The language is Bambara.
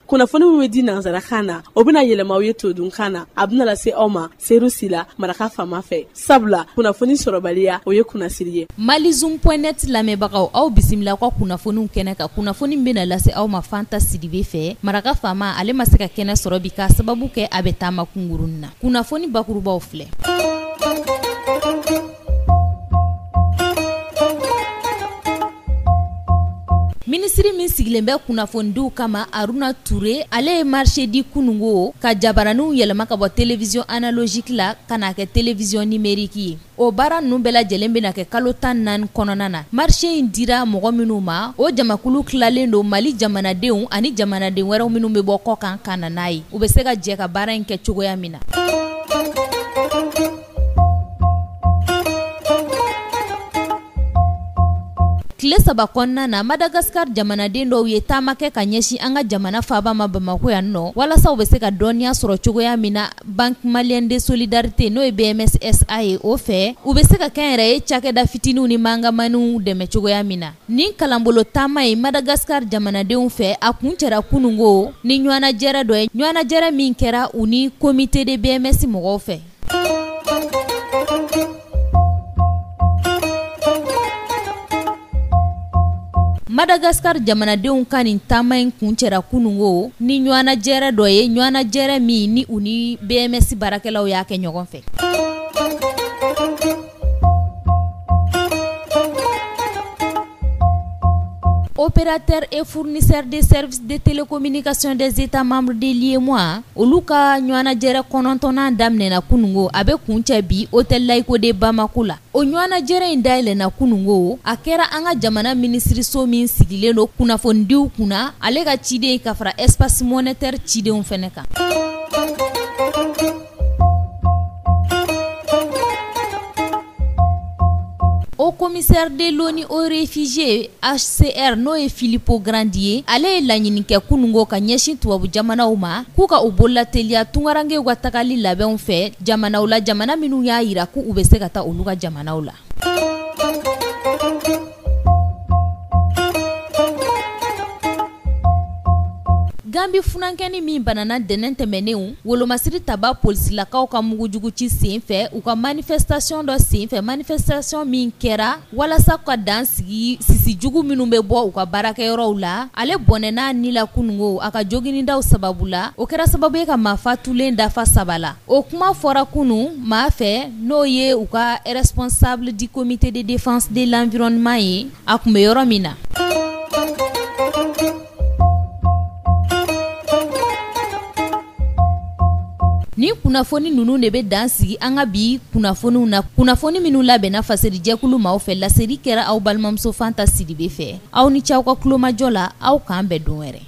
Kunnafoni min bɛ di nansarakan na, o bɛna yɛlɛma aw ye todunkan na. A bɛna lase aw ma Seyidu Sila, maraka faama fɛ. Sabula kunnafoni sɔrɔbaliya, o ye kunnasiri ye. Malizoom point net lamɛnbagaw, aw bisimila aw ka kunnafoniw kɛnɛ kan. Kunnafoni bɛna lase aw ma Fanta Sidibe fɛ. Maraka faama, ale ma se ka kɛnɛ sɔrɔ bi k'a sababu kɛ a bɛ taama kunkurunnin na. Kunnafoni bakurubaw filɛ. Minisiri min sigilen bɛ kunnafonidiw kama Aruna Ture, ale ye marché di kunungo ka jabaraninw yɛlɛma ka bɔ télévision analogique la ka n'a kɛ télévision numérique ye. O baara ninnu bɛɛ lajɛlen bɛna kɛ kalo 14 kɔnɔna na. Marché in dira mɔgɔ minnu ma, o jamakulu tilalen don Mali jamanadenw ani jamanaden wɛrɛw minnu bɛ bɔ kɔkan ka na n'a ye. U bɛ se ka jɛ ka baara in kɛ cogoya min na. Tile saba kɔnɔna na Madagascar jamanaden dɔw ye taama kɛ ka ɲɛsin an ka jamana faaba ma Bamakɔ yan nɔ walasa u bɛ se ka dɔnniya sɔrɔ cogoya min na Banque Malienne de Solidarité n'o ye BMS SA ye o fɛ u bɛ se ka kɛnyɛrɛye cakɛda fitininw ni mangamaniw dɛmɛ cogoya min na. Nin kalanbolo taama in Madagascar jamanadenw fɛ a kuncɛra kunungo ni ɲɔgɔnnajɛrɛ dɔ ye ɲɔgɔnnajɛrɛ min kɛra u ni comité de BMS mɔgɔw fɛ. Madagascar jamanadenw ka nin taama in kuncɛra kunungo ni ɲɔgɔnnajɛrɛ dɔ ye ɲɔgɔnnajɛrɛ min ni u ni BMS baarakɛlaw y'a kɛ ɲɔgɔn fɛ. Opérateur et fournisseur de services de télécommunication des États membres de l'UEMOA olu ka ɲɔgɔnnajɛrɛ kɔnɔntɔnnan daminɛna kunungo a bɛ kuncɛ bi Hôtel Laico de Bamako la. O ɲɔgɔnnajɛrɛ in dayɛlɛnna kunungo a kɛra an ka jamana minisiriso min sigilen don kunnafonidiw kunna ale ka ciden ka fara espace monétaire cidenw fana kan. Haut commissaire de l'ONU aux réfugiés HCR n'o ye Filippo Grandi ye ale ye laɲini kɛ kunungo ka ɲɛsin tubabu jamanaw ma k'u ka u bololateliya tunkarankew ka tagali labɛnw fɛ jamanaw la jamana minnu y'a jira k'u bɛ se ka taa olu ka jamanaw la. Gambi funankɛnin min banana dɛnɛn tɛmɛnenw wolomasiri taba polisilakaw ka mugujugu ci senfɛ u ka manifestation dɔ senfɛ manifestation min kɛra walasa ka dan sigi sisi jugu minnu bɛ bɔ u ka baarakɛyɔrɔw la ale bɔnɛna ni la kunungo a ka joginidaw sababu la o kɛra sababu ye ka maa fatulen dafa saba la o kuma fɔra kunun maa fɛ n'o ye u ka responsable du comité de défense de l'environnement ye a tun bɛ yɔrɔ min na. Nin kunnafoni ninnu de bɛ dan sigi an ka bi kunnafoniw na kunnafoni minnu labɛnna faserijɛkulu maaw fɛ laseli kɛra aw balimamuso Fanta Sidibe fɛ aw ni ce aw ka tulomajɔ la aw k'an bɛn don wɛrɛ.